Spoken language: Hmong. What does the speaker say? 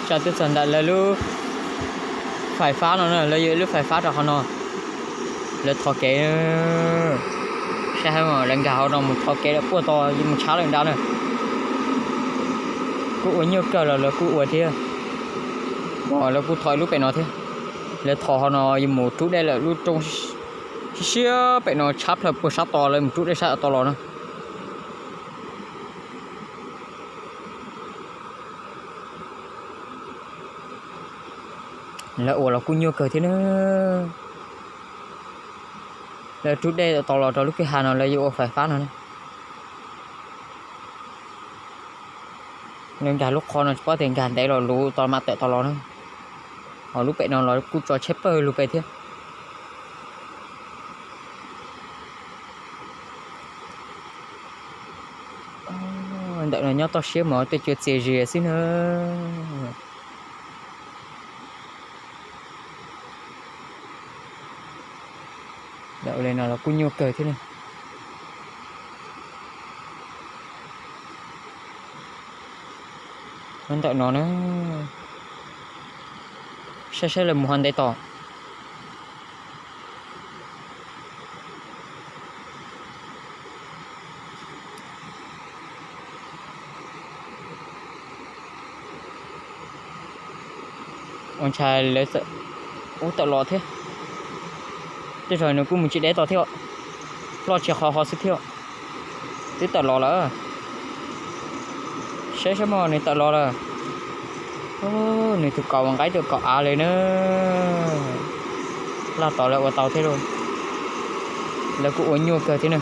Tsa twb txog ntawm lawv lub fais fab no na, lawv yuav ib lub fais fab rau qhov no. Lawv thov kev, saib, lawv nkag hauv no mus thov kev lawm puag to yuav mus tshab lawm nrad na. Kuj ua nyuaj kawg los lawv kuj ua thiab. Lawv kuj thov ib lub pem no thiab. Lawv thov hauv no yuav mus rub dej lawm lub roob siab siab pem no tshab plaws puag sab tod, lawv mus rub dej sab tom tod los na. Lawv ua los kuj nyuaj kawg thiab na. Lawv rub dej tod los rau lub kwj ha no lawv yuav ua fais fab no na. Lawv nkag lub qhov no tsis paub tias nkag ntev los luv tod mam tawm tod los na. Ho lub pem no los kuj tso tsheb pawg lug pem thiab. Ntawm no nyob toj siab mas tej cua txias zias xwb na. Ntawm li no los kuj nyuaj kawg thiab na. Nyob ntawm no na, saib saib lawv mus ho ntev tos. Ua ntshai lawv ub tawm los thiab. Tej zaum nws kuj mus tsis deb tod thiab, ploj tsis qhov ho xwb thiab. Twb tawm los lawm. Saib saib mog, nws tawm los lawm. Nws tus kaus nqaib tus kaus av li na. Laj tod lawv ua tau thiab lauj. Lawv kuj ua nyuaj kawg thiab na.